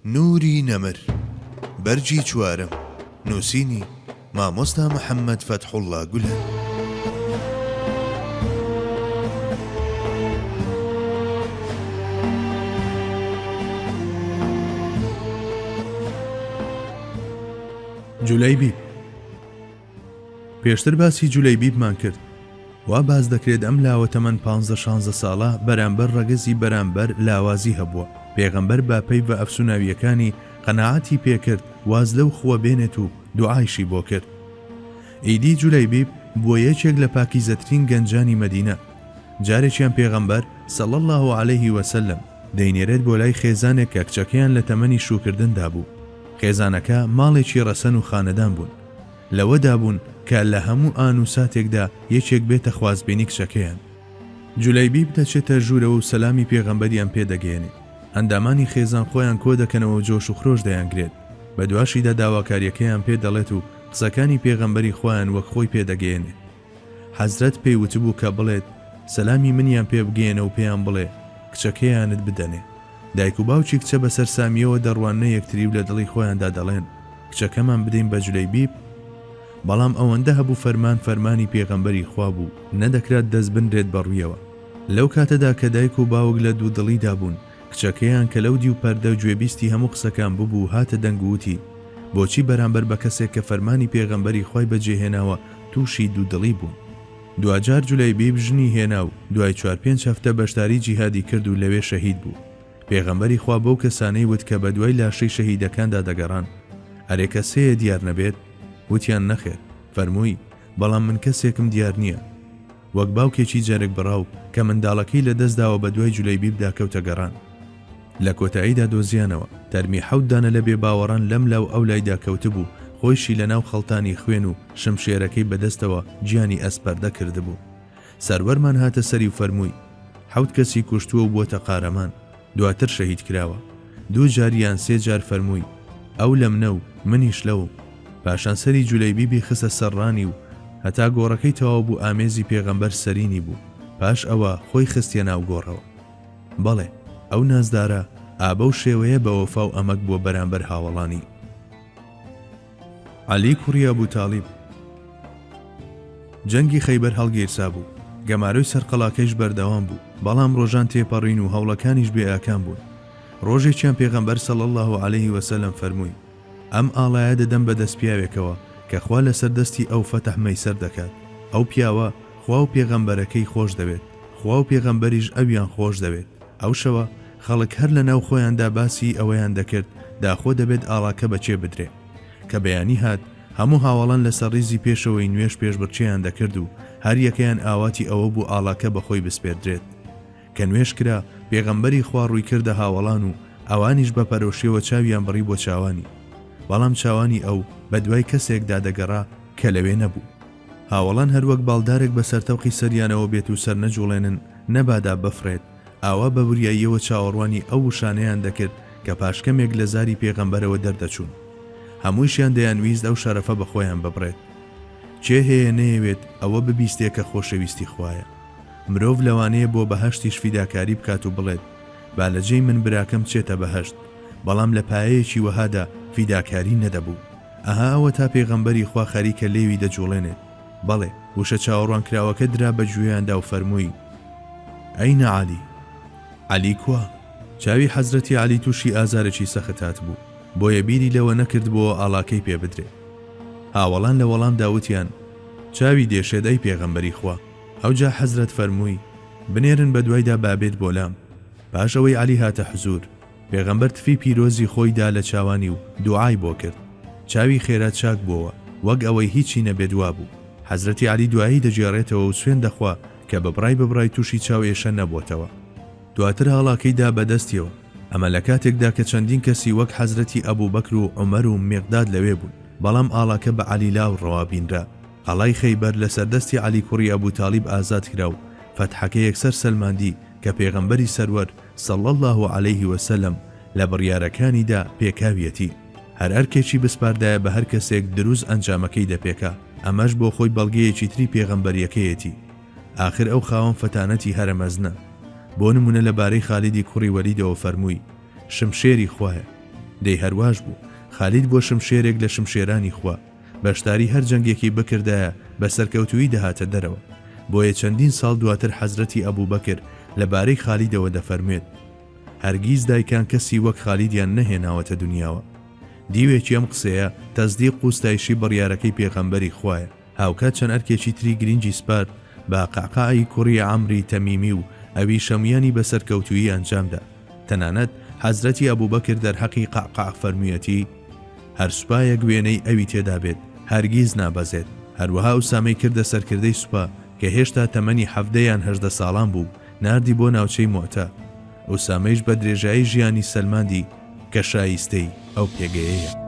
نوری نەمر، بەرگی چوارەم، نووسینی، مامۆستا محەممەد فەتحوڵڵا گولەن. جولەیبیب پێشتر باسی جولەیبیبمان کرد، وا باس دەکرێت ئەم لاوە تەمەن پانزە شانزە ساڵە بەرامبەر ڕەگەزی بەرامبەر لاوازی هەبووە، پێغەمبەر بە پەیڤە ئەفسوناوییەکانی قەناعەتی پێکرد واز لەو خووە بێنێت و دوعایشی بۆ کرد. ئیدی جولەیبیب بووە یەکێک لە پاکیزەترین گەنجانی مەدینە. جارێکیان پێغەمبەر، صلی اللە علیه وسلم، دەینێرێت بۆ لای خێزانێک کە کچەکەیان لە تەمەنی شووکردندا بوو. خێزانەکە ماڵێکی ڕەسەن و خانەدان بوون. لەوەدا بوون کە لە هەموو ئان و ساتێکدا یەکێک بێتە خوازبێنی کچەکەیان. جولەیبیب دەچێتە ژوورەوە و سەلامی پێغەمبەریان پێ دەگەیەنێ. ئەندامانی خێزان خۆیان کۆ دەکەنەوە و جۆش و خرۆش دەیانگرێت. بە دواشیدا داواکارییەکەیان پێ دەڵێت و قسەکانی پێغەمبەری خوایان وەک خۆی پێ دەگەیەنێ. حەزرەت پێی وتبوو کە بڵێت، سەلامی منیان پێ بگەیەنە و پێیان بڵێ، کچەکەیانت بدەنێ. دایک و باوکی کچە بە سەرسامییەوە دەڕواننە یەکتری و لە دڵی خۆیاندا دەڵێن، کچەکەمان بدەین بە جولەیبیب؟ بەڵام ئەوەندە هەبوو فەرمان فەرمانی پێغەمبەری خوا بوو، نەدەکرا دەست بنرێت بە ڕوویەوە. لەو کاتەدا کە دایک و باوک لە دوودڵیدا بوون، کچەکەیان کە لەو دیو پەردە گوێبیستی هەموو قسەکان ببوو هاتە دەنگ و وتی، بۆچی بەرامبەر بە کەسێک کە فەرمانی پێغەمبەری خوای بەجێهێناوە تووشی دوودڵی بوون؟ دواجار جولەیبیب ژنی هێنا و دوای چوار پێنج هەفتە بەشداری جیهادی کرد و لەوێ شەهید بوو. پێغەمبەری خوا بەو کەسانەی وت کە بەدوای لاشەی شەهیدەکاندا دەگەڕان، ئەرێ کەس هەیە دیار نەبێت؟ وتیان نەخێر. فەرمووی، بەڵام من کەسێکم دیار نییە. وەک باوکێکی جەرگ بڕاو کە منداڵەکەی لەدەست داوە بەدوای جولەیبیبدا کەوتە گەڕان. لە کۆتاییدا دۆزیانەوە، تەرمی حەوت دانە لە بێباوەڕان لەم لا و ئەو لایدا کەوتبوو، خۆیشی لەناو خەڵتانی خوێن و شمشێرەکەی بەدەستەوە گیانی ئەسپەردە کردبوو. سەروەرمان هاتە سەری و فەرمووی، حەوت کەسی کوشتووە و بووەتە قارەمان، دواتر شەهید کراوە. دوو جار یان سێ جار فەرمووی، ئەو لە منە و منیش لەو. پاشان سەری جولەیبیبی خستە سەر ڕانی و هەتا گۆڕەکەی تەواو بوو ئامێزی پێغەمبەر سەرینی بوو، پاش ئەوە خۆی خستیە ناو گۆڕەوە. بەڵێ، ئەو نازدارە ئا بەو شێوەیە بەوەفا و ئەمەک بووە بەرامبەر هاوەڵانی. عەلی کوڕی ئەبو تاڵیب. جەنگی خەیبەر هەڵگیرسابوو، گەمارۆی سەر قەڵاکەیش بەردەوام بوو، بەڵام ڕۆژان تێپەڕین و هەوڵەکانیش بێ ئاکام بوون. ڕۆژێکیان پێغەمبەر صلی اللە علیه وسلم فەرمووی، ئەم ئاڵایە دەدەم بە دەست پیاوێکەوە کە خوا لەسەر دەستی ئەو فەتح مەیسەر دەکات، ئەو پیاوە خوا و پێغەمبەرەکەی خۆش دەوێت، خوا و پێغەمبەریش ئەویان خۆش دەوێت. ئەو شەوە خەڵک هەر لە ناو خۆیاندا باسی ئەوەیان دەکرد داخۆ دەبێت ئاڵاکە بە کێ بدرێ. کە بەیانی هات هەموو هاوەڵان لە سەر ڕیزی پێشەوەی نوێژ پێشبڕکێیان دەکرد و هەر یەکەیان ئاواتی ئەوە بوو ئاڵاکە بە خۆی بسپێردرێت. کە نوێژ کرا پێغەمبەری خوا ڕووی کردە هاوەڵان و ئەوانیش بە پەرۆشیەوە چاویان بڕی بۆ چاوانی. بەڵام چاوانی ئەو بە دوای کەسێکدا دەگەڕا کە لەوێ نەبوو. هاوەڵان هەروەک باڵدارێک بەسەر تەوقی سەریانەوە بێت و سەر نەجوڵێنن نەبادا بفڕێت، ئاوا بە وریاییەوە چاوەڕوانی ئەو وشانەیان دەکرد کە پاش کەمێک لە زاری پێغەمبەرەوە دەردەچوون. هەموویشیان دەیانویست ئەو شەرەفە بە خۆیان ببڕێت. کێ هەیە نەیەوێت ئەوە ببیستێ کە خۆشەویستی خوایە؟ مرۆڤ لەوانەیە بۆ بەهەشتیش فیداکاری بکات و بڵێت، با لە جێی من براکەم بچێتە بەهەشت، بەڵام لە پایەیەکی وەهادا فیداکاری نەدەبوو. ئەها ئەوەتا پێغەمبەری خوا خەریکە لێوی دەجوڵێنێت. بەڵێ، وشە چاوەڕوانکراوەکە درا بە گوێیاندا و فەرمووی، ئەینە عەلی؟ عەلی کوا؟ چاوی حەزرەتی عەلی تووشی ئازارێکی سەخت هاتبوو، بۆیە بیری لەوە نەکردبۆوە ئاڵاکەی پێ بدرێ. هاوەڵان لە وەڵامدا وتیان، چاوی دێشێت ئەی پێغەمبەری خوا. ئەوجا حەزرەت فەرمووی، بنێرن بەدوایدا با بێت بۆ لام. پاش ئەوەی عەلی هاتە حزوور، پێغەمبەر تفی پیرۆزی خۆی دا لە چاوانی و دوعای بۆ کرد. چاوی خێرا چاک بۆوە، وەک ئەوەی هیچی نەبێت وابوو. حەزرەتی عەلی دوایی دەگێڕێتەوە و سوێند دەخوا کە ببڕای ببڕای تووشی چاو ئێشە نەبۆتەوە. دواتر ئاڵاکەی دا بە دەستیەوە. ئەمە لە کاتێکدا کە چەندین کەسی وەک حەزرەتی ئەبوبەکر و عومەر و میقداد لەوێ بوون، بەڵام ئاڵاکە بە عەلی لاو ڕەوا بینرا. قەڵای خەیبەر لەسەر دەستی عەلی کوڕی ئەبو تاڵیب ئازاد کرا و فەتحەکە یەکسەر سەلماندی کە پێغەمبەری سەروەر، صلی اللە علیه و سلم، لە بڕیارەکانیدا پێکاویەتی. هەر ئەرکێکی بسپاردایە بە هەر کەسێک دروست ئەنجامەکەی دەپێکا، ئەمەش بۆ خۆی بەڵگەیەکی تری پێغەمبەریەکەیەتی. ئاخر ئەو خاوەن فەتانەتی هەرە مەزنە. بۆ نمونە لە بارەی خالیدی کوڕی وەلیدەوە فەرمووی، شمشێری خوایە. دەی هەرواش بوو. خالید بووە شمشێرێک لە شمشێرانی خوا. بەشداری هەر جەنگێکی بکردایە بە سەرکەوتوویی دەهاتە دەرەوە. بۆیە چەندین ساڵ دواتر حەزرەتی ئەبوبەکر لە بارەی خالیدەوە دەفەرموێت، هەرگیز دایکان کەسی وەک خالیدیان نەهێناوەتە دونیاوە. دیوێکی ئەم قسەیە تەسدیق و ستایشی بڕیارەکەی پێغەمبەری خوایە. هاوکات چەند ئەرکێکی تری گرنگی سپارد بە قەعقاعی کوڕی عەمری تەمیمی و ئەویش هەموویانی بە سەرکەوتوویی ئەنجامدا. تەنانەت حەزرەتی ئەبوبەکر دەرحەقی قەعقاع فەرموویەتی، هەر سوپایەک وێنەی ئەوی تێدا بێت هەرگیز نابەزێت. هەروەها ئوسامەی کردە سەرکردەی سوپا کە هێشتا تەمەنی 17 یان 18 ساڵان بوو، ناردی بۆ ناوچەی موئتە. ئوسامەیش بە درێژایی ژیانی سەلماندی کە شایستەی ئەو پێگەیەیە.